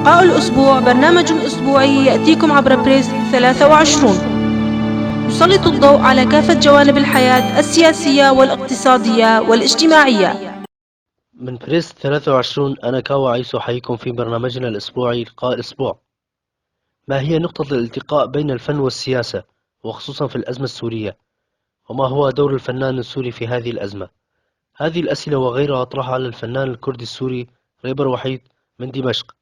لقاء الأسبوع برنامج أسبوعي يأتيكم عبر بريس 23، يسلط الضوء على كافة جوانب الحياة السياسية والاقتصادية والاجتماعية. من بريس 23 أنا كاوا عيسو أحييكم في برنامجنا الأسبوعي لقاء الأسبوع. ما هي نقطة الالتقاء بين الفن والسياسة، وخصوصا في الأزمة السورية؟ وما هو دور الفنان السوري في هذه الأزمة؟ هذه الأسئلة وغيرها أطرحها على الفنان الكردي السوري ريبر وحيد من دمشق.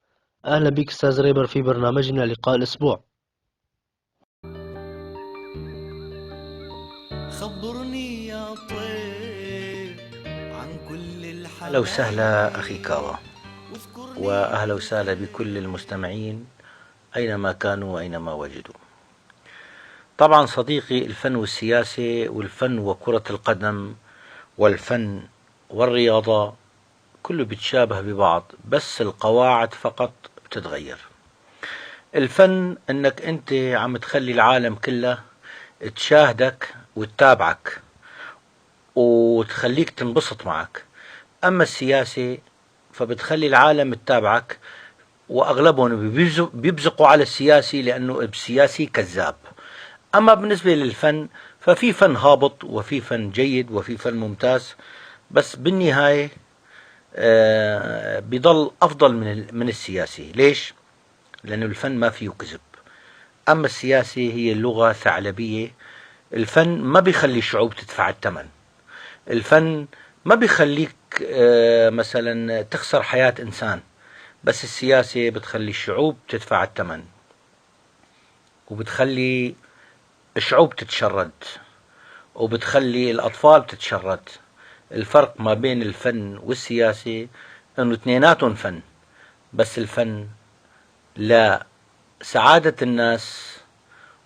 أهلا بك أستاذ ريبر في برنامجنا لقاء الأسبوع. خبرني يا طير عن كل الحبايب. أهلا وسهلا أخي كاوا، وأهلا وسهلا بكل المستمعين أينما كانوا وأينما وجدوا. طبعا صديقي، الفن والسياسة والفن وكرة القدم والفن والرياضة كله بيتشابه ببعض، بس القواعد فقط بتتغير. الفن انك انت عم تخلي العالم كله تشاهدك وتتابعك وتخليك تنبسط معك. اما السياسة فبتخلي العالم تتابعك، واغلبهم بيبزقوا على السياسي لانه السياسي كذاب. اما بالنسبة للفن ففي فن هابط وفي فن جيد وفي فن ممتاز، بس بالنهاية بيضل افضل من السياسي. ليش؟ لانه الفن ما فيه كذب. اما السياسي هي اللغة ثعلبية. الفن ما بيخلي الشعوب تدفع الثمن. الفن ما بيخليك مثلا تخسر حياة انسان، بس السياسة بتخلي الشعوب تدفع الثمن، وبتخلي الشعوب تتشرد، وبتخلي الأطفال تتشرد. الفرق ما بين الفن والسياسة انه اثنيناتهم فن، بس الفن لا سعادة الناس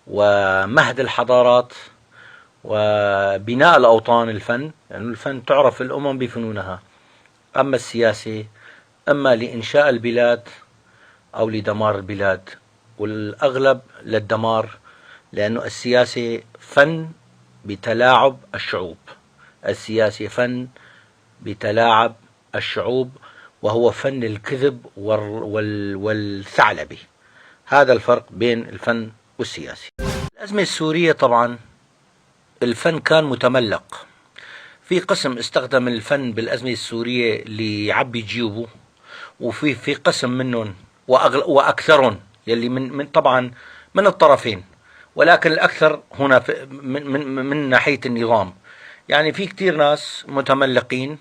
ومهد الحضارات وبناء الأوطان. الفن لأنه يعني الفن تعرف الأمم بفنونها. أما السياسة أما لإنشاء البلاد أو لدمار البلاد، والأغلب للدمار، لأنه السياسة فن بتلاعب الشعوب. السياسة فن بتلاعب الشعوب، وهو فن الكذب والثعلبة. هذا الفرق بين الفن والسياسي. الأزمة السورية طبعا الفن كان متملق. في قسم استخدم الفن بالأزمة السورية ليعبي جيوبه، وفي قسم منهم وأكثرهم يلي من طبعا من الطرفين، ولكن الأكثر هنا من ناحية النظام. يعني في كتير ناس متملقين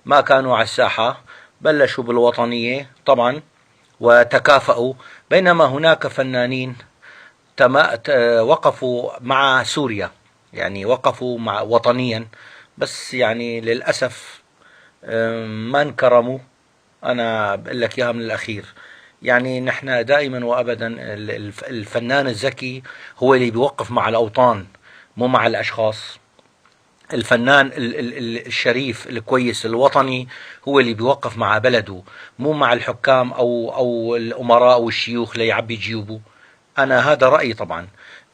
ما كانوا على الساحة، بلشوا بالوطنية طبعا وتكافؤوا، بينما هناك فنانين وقفوا مع سوريا، يعني وقفوا مع وطنيا، بس يعني للأسف ما انكرموا. أنا بقول لك إياها من الأخير، يعني نحن دائما وأبدا الفنان الذكي هو اللي بيوقف مع الأوطان مو مع الأشخاص. الفنان الشريف الكويس الوطني هو اللي بيوقف مع بلده، مو مع الحكام أو الأمراء والشيوخ ليعبي جيوبه. أنا هذا رأيي. طبعا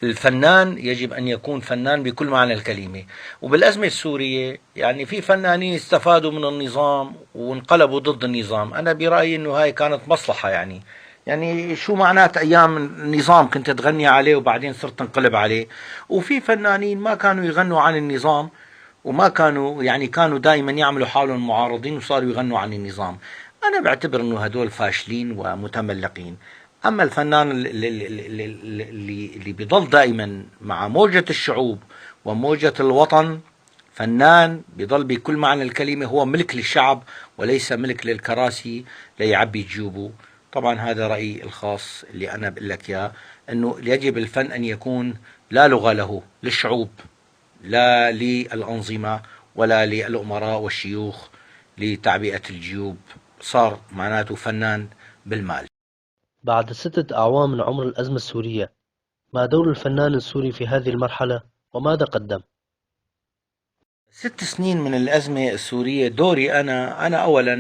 الفنان يجب أن يكون فنان بكل معنى الكلمة. وبالأزمة السورية يعني في فنانين استفادوا من النظام وانقلبوا ضد النظام. أنا برأيي أنه هاي كانت مصلحة. يعني شو معنات أيام النظام كنت تغني عليه وبعدين صرت تنقلب عليه؟ وفي فنانين ما كانوا يغنوا عن النظام، وما كانوا يعني كانوا دائما يعملوا حالهم معارضين وصاروا يغنوا عن النظام. أنا بعتبر أنه هدول فاشلين ومتملقين. أما الفنان اللي بيضل دائما مع موجة الشعوب وموجة الوطن، فنان بيضل بكل معنى الكلمة هو ملك للشعب وليس ملك للكراسي ليعبي جيوبه. طبعا هذا رأيي الخاص اللي أنا بقول لك إياه، أنه يجب الفن أن يكون لا لغة له للشعوب، لا للأنظمة ولا للأمراء والشيوخ لتعبئة الجيوب. صار معناته فنان بالمال. بعد 6 أعوام من عمر الأزمة السورية، ما دور الفنان السوري في هذه المرحلة وماذا قدم؟ 6 سنين من الأزمة السورية دوري أنا أولا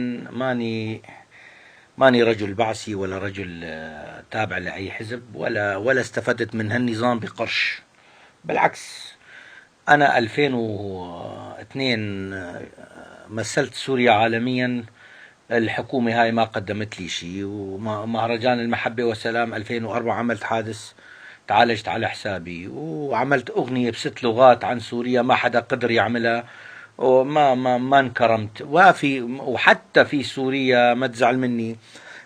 ماني رجل بعثي ولا رجل تابع لأي حزب ولا استفدت من هالنظام بقرش. بالعكس، أنا 2002 مثلت سوريا عالميا الحكومة هاي ما قدمت لي شيء. ومهرجان المحبة والسلام 2004 عملت حادث، تعالجت على حسابي، وعملت أغنية ب6 لغات عن سوريا ما حدا قدر يعملها، وما ما ما انكرمت. وحتى في سوريا ما تزعل مني،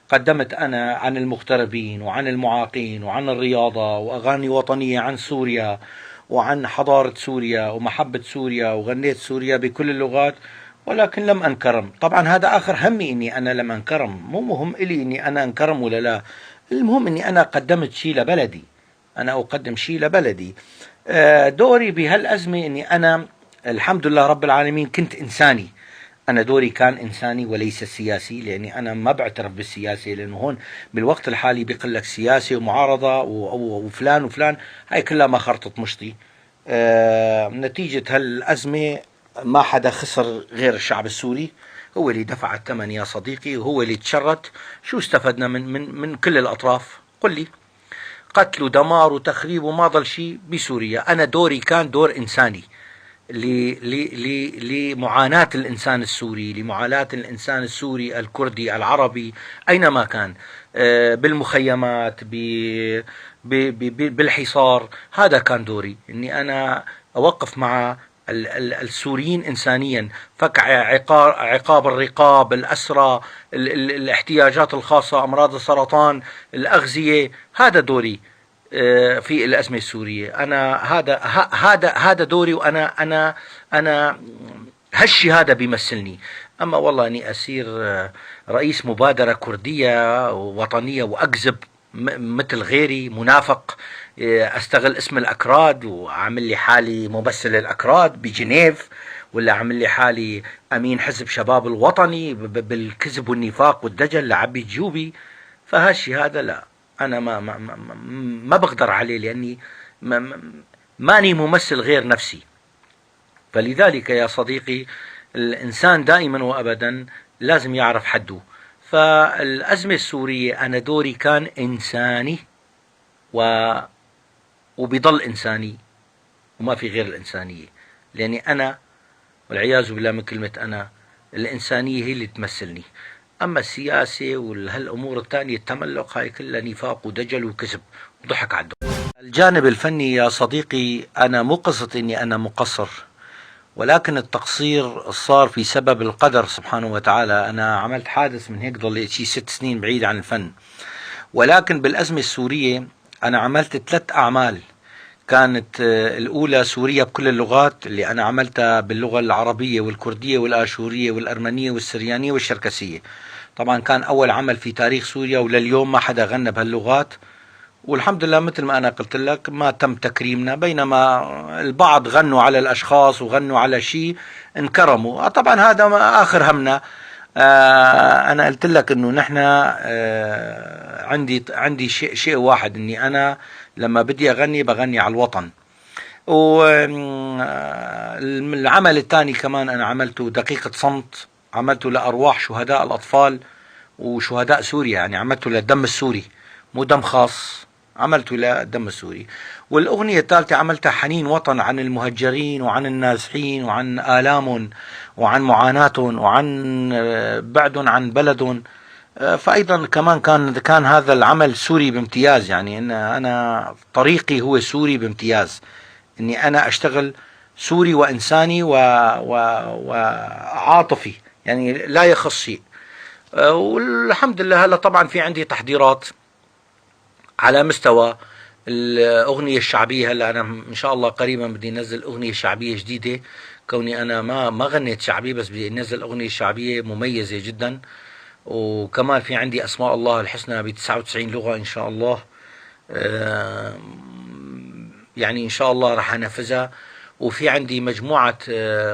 قدمت أنا عن المغتربين وعن المعاقين وعن الرياضة وأغاني وطنية عن سوريا وعن حضارة سوريا ومحبة سوريا، وغنيت سوريا بكل اللغات، ولكن لم أنكرم. طبعا هذا آخر همي إني أنا لم أنكرم، مو مهم إلي إني أنا أنكرم ولا لا، المهم إني أنا قدمت شيء لبلدي، أنا أقدم شيء لبلدي. دوري بهالأزمة إني أنا الحمد لله رب العالمين كنت إنساني، أنا دوري كان إنساني وليس سياسي، لأني أنا ما بعترف بالسياسة، لأنه هون بالوقت الحالي بيقول لك سياسة ومعارضة وفلان وفلان، هاي كلها ما خرطت مشطي. نتيجة هالأزمة ما حدا خسر غير الشعب السوري، هو اللي دفع الثمن يا صديقي، وهو اللي تشرت. شو استفدنا من كل الأطراف؟ قل لي. قتل ودمار وتخريب وما ضل شيء بسوريا. أنا دوري كان دور إنساني لمعاناة الإنسان السوري، لمعاناة الإنسان السوري الكردي العربي أينما كان، بالمخيمات، بالحصار. هذا كان دوري، إني أنا أوقف مع السوريين إنسانيا، فك عقاب الرقاب، الأسرى، الاحتياجات الخاصة، أمراض السرطان، الأغذية. هذا دوري في الأزمة السورية. أنا هذا دوري، وأنا أنا أنا هالشي هذا بيمثلني. أما والله إني أصير رئيس مبادرة كردية وطنية وأكذب مثل غيري، منافق، أستغل اسم الأكراد وأعمل لي حالي ممثل الأكراد بجنيف، ولا أعمل لي حالي أمين حزب شباب الوطني بالكذب والنفاق والدجل لعبي جيوبي، فهالشي هذا لا، أنا ما بقدر عليه، لأني ماني ممثل غير نفسي. فلذلك يا صديقي الإنسان دائما وأبدا لازم يعرف حده. فالأزمة السورية أنا دوري كان إنساني وبيضل إنساني، وما في غير الإنسانية، لأني أنا والعياذ بالله من كلمة أنا، الإنسانية هي اللي تمثلني. أما السياسة وهالأمور الثانية التملق هاي كلها نفاق ودجل وكذب وضحك على الدنيا. الجانب الفني يا صديقي أنا مو قصة إني أنا مقصر، ولكن التقصير صار في سبب القدر سبحانه وتعالى. أنا عملت حادث من هيك ضليت شي 6 سنين بعيد عن الفن، ولكن بالأزمة السورية أنا عملت 3 أعمال. كانت الأولى سوريا بكل اللغات اللي أنا عملتها باللغة العربية والكردية والآشورية والأرمنية والسريانية والشركسية. طبعا كان أول عمل في تاريخ سوريا، ولليوم ما حدا غنى بهاللغات، والحمد لله مثل ما أنا قلت لك ما تم تكريمنا، بينما البعض غنوا على الأشخاص وغنوا على شيء انكرموا. طبعا هذا آخر همنا. أنا قلت لك إنه نحن عندي شيء واحد، إني أنا لما بدي أغني بغني على الوطن. والعمل الثاني كمان أنا عملته دقيقة صمت، عملته لأرواح شهداء الأطفال وشهداء سوريا، يعني عملته للدم السوري مو دم خاص، عملته للدم السوري. والأغنية الثالثة عملتها حنين وطن، عن المهجرين وعن النازحين وعن آلامهم وعن معاناتهم وعن بعدهم عن بلدهم. فأيضا كمان كان هذا العمل سوري بامتياز، يعني إن أنا طريقي هو سوري بامتياز، إني أنا أشتغل سوري وإنساني وعاطفي، يعني لا يخص شيء. والحمد لله هلا طبعا في عندي تحضيرات على مستوى الأغنية الشعبية. هلا أنا إن شاء الله قريبا بدي أنزل أغنية شعبية جديدة، كوني أنا ما غنيت شعبي، بس بدي أنزل أغنية شعبية مميزة جدا. وكمان في عندي أسماء الله الحسنى ب 99 لغة إن شاء الله، يعني إن شاء الله راح أنفذها. وفي عندي مجموعة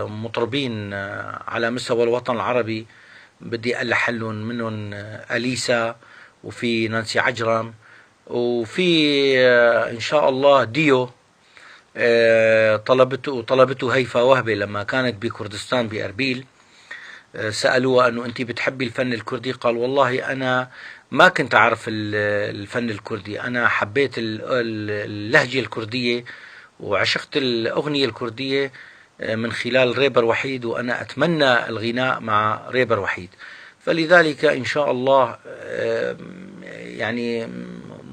مطربين على مستوى الوطن العربي بدي ألحلهم، منهم أليسا، وفي نانسي عجرم، وفي إن شاء الله ديو. طلبته هيفا وهبي لما كانت بكردستان بأربيل، سألوها أنه أنت بتحبي الفن الكردي؟ قال والله أنا ما كنت أعرف الفن الكردي، أنا حبيت اللهجة الكردية وعشقت الأغنية الكردية من خلال ريبر وحيد، وأنا أتمنى الغناء مع ريبر وحيد. فلذلك إن شاء الله يعني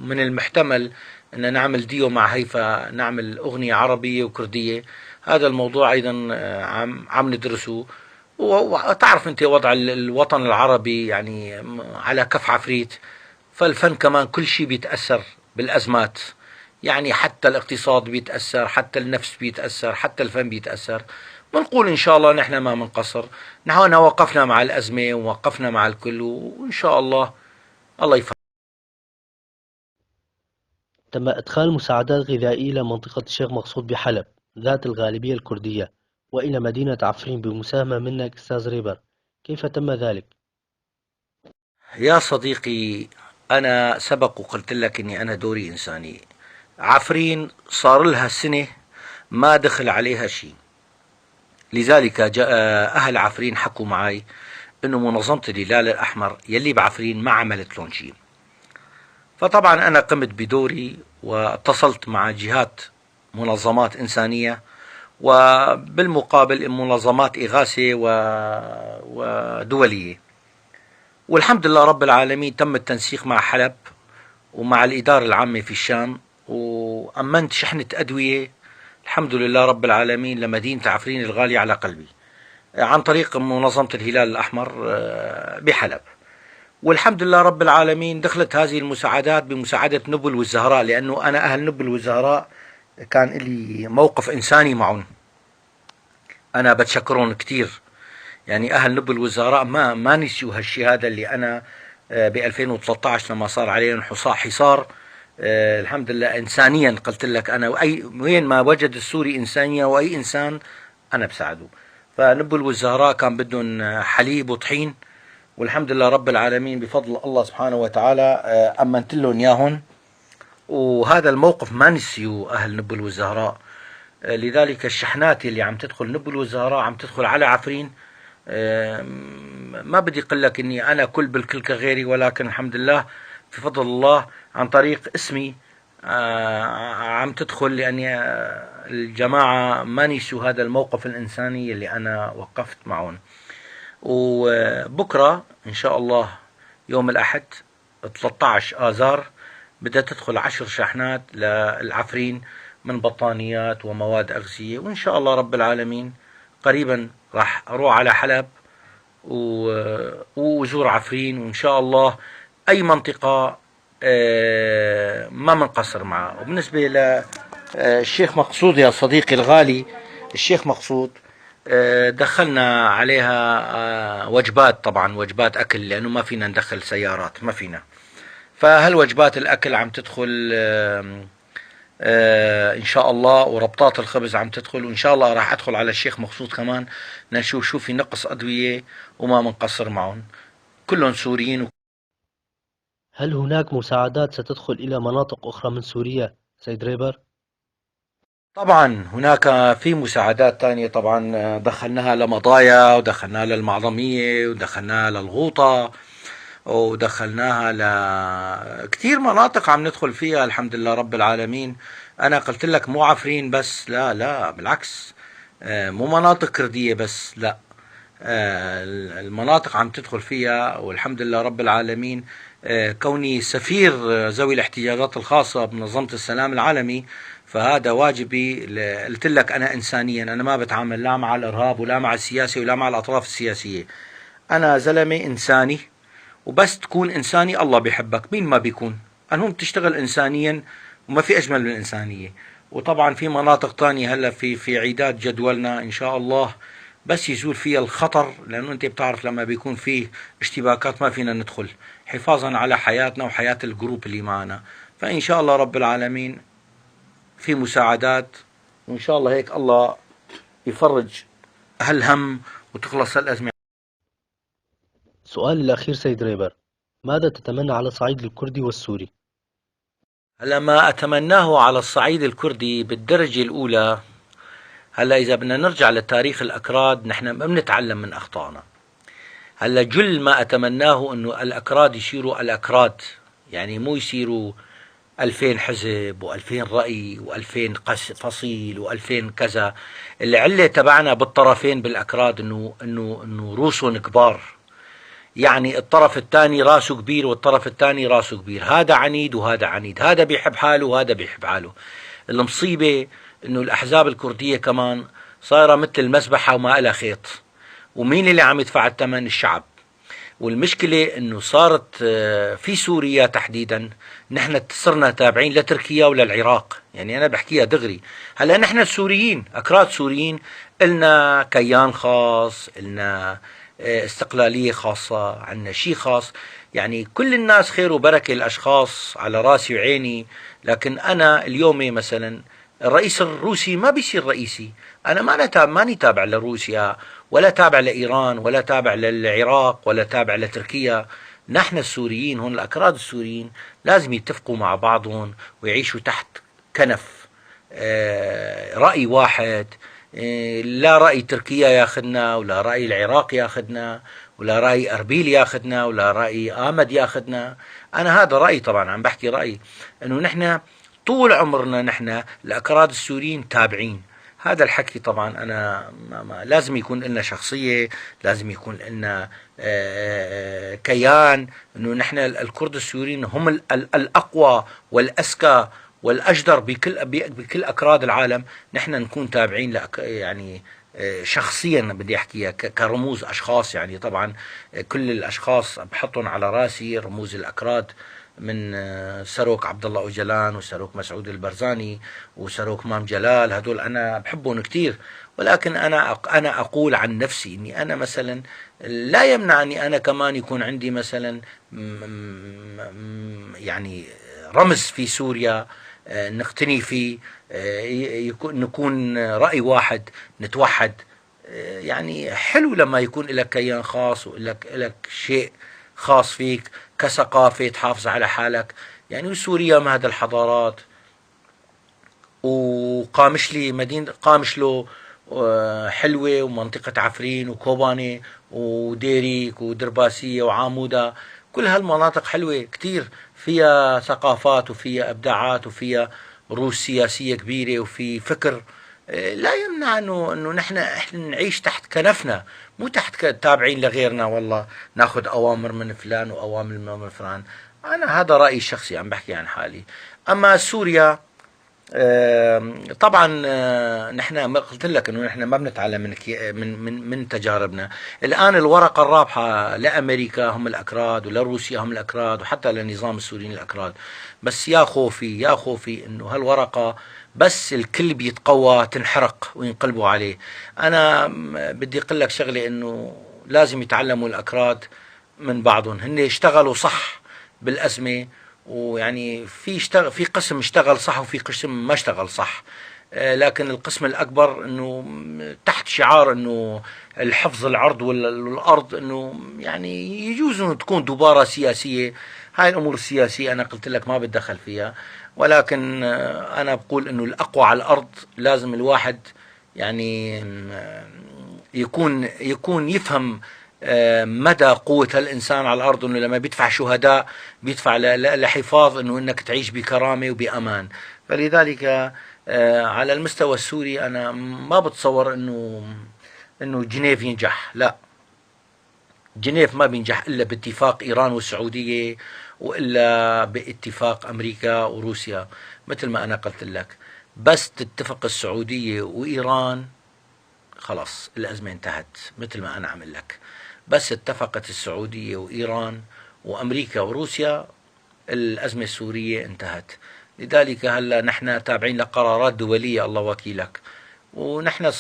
من المحتمل أن نعمل ديو مع هيفا، نعمل أغنية عربية وكردية. هذا الموضوع أيضا عم ندرسه. وتعرف أنت وضع الوطن العربي يعني على كف عفريت، فالفن كمان كل شيء بيتأثر بالأزمات، يعني حتى الاقتصاد بيتأثر، حتى النفس بيتأثر، حتى الفن بيتأثر. بنقول إن شاء الله نحن ما بنقصر، نحن وقفنا مع الأزمة ووقفنا مع الكل، وإن شاء الله الله يفرج. تم إدخال مساعدات غذائية إلى منطقة الشيخ مقصود بحلب ذات الغالبية الكردية وإلى مدينة عفرين بمساهمة منك أستاذ ريبر، كيف تم ذلك؟ يا صديقي، أنا سبق وقلت لك إني أنا دوري إنساني. عفرين صار لها سنة ما دخل عليها شيء، لذلك جاء أهل عفرين حكوا معي إنه منظمة الهلال الأحمر يلي بعفرين ما عملت لهم شيء. فطبعا أنا قمت بدوري واتصلت مع جهات منظمات إنسانية، وبالمقابل منظمات إغاثة ودولية، والحمد لله رب العالمين تم التنسيق مع حلب ومع الإدارة العامة في الشام، وأمنت شحنة أدوية الحمد لله رب العالمين لمدينة عفرين الغالية على قلبي عن طريق منظمة الهلال الأحمر بحلب. والحمد لله رب العالمين دخلت هذه المساعدات بمساعدة نبل والزهراء، لأنه أنا أهل نبل والزهراء كان لي موقف إنساني معهم، أنا بتشكرهم كثير. يعني أهل نبل والزهراء ما نسيوا هالشيء هذا اللي أنا ب 2013 لما صار عليهم حصار، الحمد لله إنسانيا قلت لك أنا وين ما وجد السوري إنسانية وأي إنسان أنا بساعده. فنبل والزهراء كان بدهم حليب وطحين، والحمد لله رب العالمين بفضل الله سبحانه وتعالى أمنت لهم إياهم، وهذا الموقف ما نسيوا أهل نبل والزهراء. لذلك الشحنات اللي عم تدخل نبل والزهراء عم تدخل على عفرين. ما بدي أقول لك إني أنا كل بالكل كغيري، ولكن الحمد لله بفضل الله عن طريق اسمي عم تدخل، لأني الجماعة ما نسوا هذا الموقف الإنساني اللي أنا وقفت معهم. وبكرة إن شاء الله يوم الأحد 13 آذار بدها تدخل 10 شاحنات للعفرين من بطانيات ومواد أغذية، وإن شاء الله رب العالمين قريبا راح أروح على حلب وزور عفرين، وإن شاء الله أي منطقة ما منقصر معها. وبالنسبة للشيخ مقصود يا صديقي الغالي، الشيخ مقصود دخلنا عليها وجبات، طبعا وجبات أكل، لأنه ما فينا ندخل سيارات، ما فينا. فهالوجبات الأكل عم تدخل إن شاء الله، وربطات الخبز عم تدخل، وإن شاء الله راح أدخل على الشيخ مقصود كمان نشوف شو في نقص أدوية وما منقصر معهم، كلهم سوريين. هل هناك مساعدات ستدخل إلى مناطق أخرى من سوريا سيد ريبر؟ طبعا هناك في مساعدات تانية، طبعا دخلناها لمضايا، ودخلناها للمعظمية، ودخلناها للغوطة، ودخلناها لكثير مناطق عم ندخل فيها الحمد لله رب العالمين. أنا قلت لك مو عفرين بس، لا لا بالعكس، مو مناطق كردية بس، لا، المناطق عم تدخل فيها والحمد لله رب العالمين. كوني سفير ذوي الاحتياجات الخاصة بمنظمة السلام العالمي، فهذا واجبي. قلت لك أنا إنسانيا، أنا ما بتعامل لا مع الإرهاب ولا مع السياسة ولا مع الأطراف السياسية، أنا زلمة إنساني، وبس تكون إنساني الله بيحبك مين ما بيكون، المهم تشتغل إنسانيا وما في أجمل من الإنسانية. وطبعا في مناطق تانية هلا في عيدات جدولنا إن شاء الله بس يزول فيها الخطر، لأنه أنت بتعرف لما بيكون فيه اشتباكات ما فينا ندخل، حفاظا على حياتنا وحياة الجروب اللي معنا. فإن شاء الله رب العالمين في مساعدات، وإن شاء الله هيك الله يفرج هالهم وتخلص الأزمة. سؤال الأخير سيد ريبر، ماذا تتمنى على الصعيد الكردي والسوري؟ هلا ما أتمناه على الصعيد الكردي بالدرجة الأولى، هلا إذا بدنا نرجع لتاريخ الأكراد نحن ما بنتعلم من أخطائنا. هلا جل ما أتمناه أنه الأكراد يصيروا الأكراد، يعني مو يصيروا 2000 حزب و2000 رأي و2000 فصيل و2000 كذا. العلة تبعنا بالطرفين بالأكراد إنه إنه إنه روسهم كبار، يعني الطرف الثاني راسه كبير والطرف الثاني راسه كبير، هذا عنيد وهذا عنيد، هذا بيحب حاله وهذا بيحب حاله. المصيبة انه الاحزاب الكردية كمان صايرة مثل المسبحة وما لها خيط، ومين اللي عم يدفع الثمن؟ الشعب. والمشكلة انه صارت في سوريا تحديدا نحن صرنا تابعين لتركيا وللعراق. يعني انا بحكيها دغري، هلا نحن السوريين اكراد سوريين النا كيان خاص، النا استقلالية خاصة، عندنا شيء خاص، يعني كل الناس خير وبركة، الاشخاص على راسي وعيني، لكن انا اليوم مثلا الرئيس الروسي ما بيصير رئيسي، انا ما ماني تابع لروسيا ولا تابع لايران ولا تابع للعراق ولا تابع لتركيا. نحن السوريين هون الاكراد السوريين لازم يتفقوا مع بعضهم ويعيشوا تحت كنف رأي واحد، لا رأي تركيا ياخذنا ولا رأي العراق ياخذنا ولا رأي أربيل ياخذنا ولا رأي آمد ياخذنا. أنا هذا رأيي، طبعا عم بحكي رأيي، أنه نحن طول عمرنا نحن الأكراد السوريين تابعين هذا الحكي. طبعا أنا ما لازم يكون لنا شخصية، لازم يكون لنا كيان، أنه نحن الكرد السوريين هم الأقوى والأذكى والأجدر بكل أكراد العالم. نحن نكون تابعين لك، يعني شخصيا بدي أحكيها كرموز أشخاص، يعني طبعا كل الأشخاص بحطهم على راسي رموز الأكراد، من سروك عبد الله أوجلان وسروك مسعود البرزاني وسروك مام جلال، هدول أنا بحبهم كثير. ولكن أنا أقول عن نفسي إني أنا مثلا لا يمنع أني أنا كمان يكون عندي مثلا يعني رمز في سوريا نقتني فيه، نكون رأي واحد، نتوحد. يعني حلو لما يكون لك كيان خاص ولك شيء خاص فيك كثقافة تحافظ على حالك. يعني سوريا مهد الحضارات، وقامشلي مدينة قامشلو حلوة، ومنطقة عفرين وكوباني وديريك ودرباسية وعامودة، كل هالمناطق حلوة كتير، فيها ثقافات وفيها إبداعات وفيها روس سياسية كبيرة وفي فكر. لا يمنع انه نحن نعيش تحت كنفنا، مو تحت تابعين لغيرنا، والله ناخذ اوامر من فلان واوامر من فلان. انا هذا رايي الشخصي، عم بحكي عن حالي. اما سوريا طبعا نحن ما قلت لك انه نحن ما بنتعلم من من من تجاربنا. الان الورقة الرابحة لامريكا هم الاكراد، ولروسيا هم الاكراد، وحتى للنظام السوري الاكراد. بس يا خوفي يا خوفي انه هالورقه بس الكل بيتقوى تنحرق وينقلبوا عليه. انا بدي اقول لك شغله، انه لازم يتعلموا الاكراد من بعضهم، هن اشتغلوا صح بالازمه، ويعني في قسم اشتغل صح وفي قسم ما اشتغل صح، لكن القسم الاكبر انه تحت شعار انه الحفظ العرض والارض، انه يعني يجوز انه تكون دبارة سياسية. هاي الامور السياسية انا قلت لك ما بتدخل فيها، ولكن انا بقول انه الاقوى على الارض لازم الواحد يعني يكون يفهم مدى قوة هالإنسان على الأرض، إنه لما بيدفع شهداء بيدفع لحفاظ إنه إنك تعيش بكرامة وبأمان. فلذلك على المستوى السوري أنا ما بتصور إنه جنيف ينجح، لا، جنيف ما بينجح إلا باتفاق إيران والسعودية، وإلا باتفاق أمريكا وروسيا، مثل ما أنا قلت لك. بس تتفق السعودية وإيران خلاص الأزمة انتهت، مثل ما أنا عم لك. بس اتفقت السعودية وإيران وأمريكا وروسيا، الأزمة السورية انتهت. لذلك هلا نحن تابعين لقرارات دولية، الله وكيلك، ونحن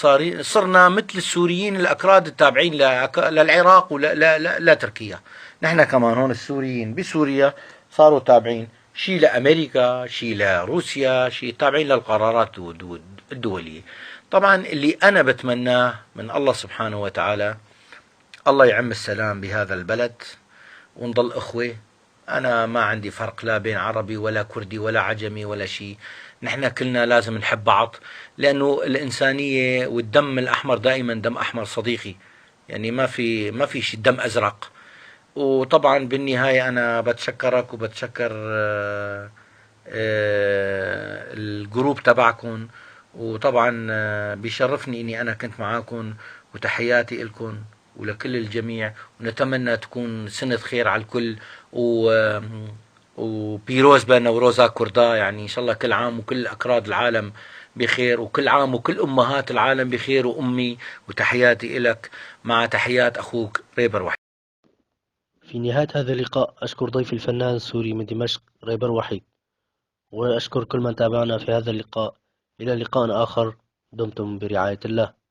صرنا مثل السوريين الأكراد التابعين للعراق ولا تركيا. نحن كمان هون السوريين بسوريا صاروا تابعين شيء لأمريكا، شيء لروسيا، شيء تابعين للقرارات الدولية. طبعا اللي أنا بتمناه من الله سبحانه وتعالى، الله يعم السلام بهذا البلد ونضل أخوة. أنا ما عندي فرق لا بين عربي ولا كردي ولا عجمي ولا شيء، نحن كلنا لازم نحب بعض، لأنه الإنسانية والدم الأحمر دائما دم أحمر صديقي، يعني ما في شيء دم أزرق. وطبعا بالنهاية أنا بتشكرك وبتشكر الجروب تبعكم، وطبعا بيشرفني إني أنا كنت معاكم، وتحياتي لكم. ولكل الجميع، ونتمنى تكون سنة خير على الكل. و pîroz be Newroza Kurda، يعني إن شاء الله كل عام وكل أكراد العالم بخير، وكل عام وكل أمهات العالم بخير، وأمي، وتحياتي إلك مع تحيات أخوك ريبر وحيد. في نهاية هذا اللقاء أشكر ضيفي الفنان السوري من دمشق ريبر وحيد، وأشكر كل من تابعنا في هذا اللقاء. إلى لقاء آخر، دمتم برعاية الله.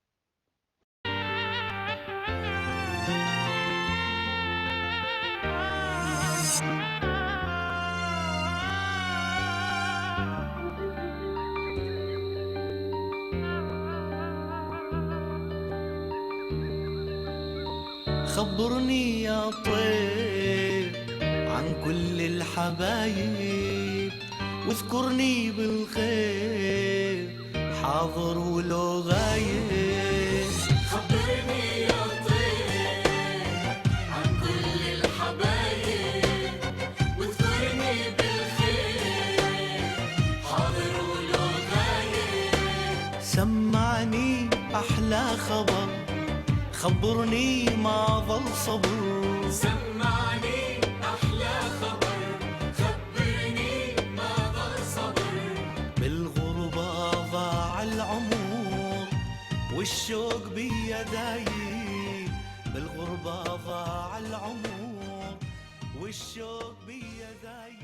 خبرني يا طير عن كل الحبايب، واذكرني بالخير حاضر ولو غايب. خبرني يا طير عن كل الحبايب، واذكرني بالخير حاضر ولو غايب. سمعني أحلى خبر، خبرني ما ظل صبر. سمعني أحلى خبر، خبرني ما ظل صبر. بالغربة ضاع العمر والشوق بيداي، بالغربة ضاع العمر والشوق بيداي.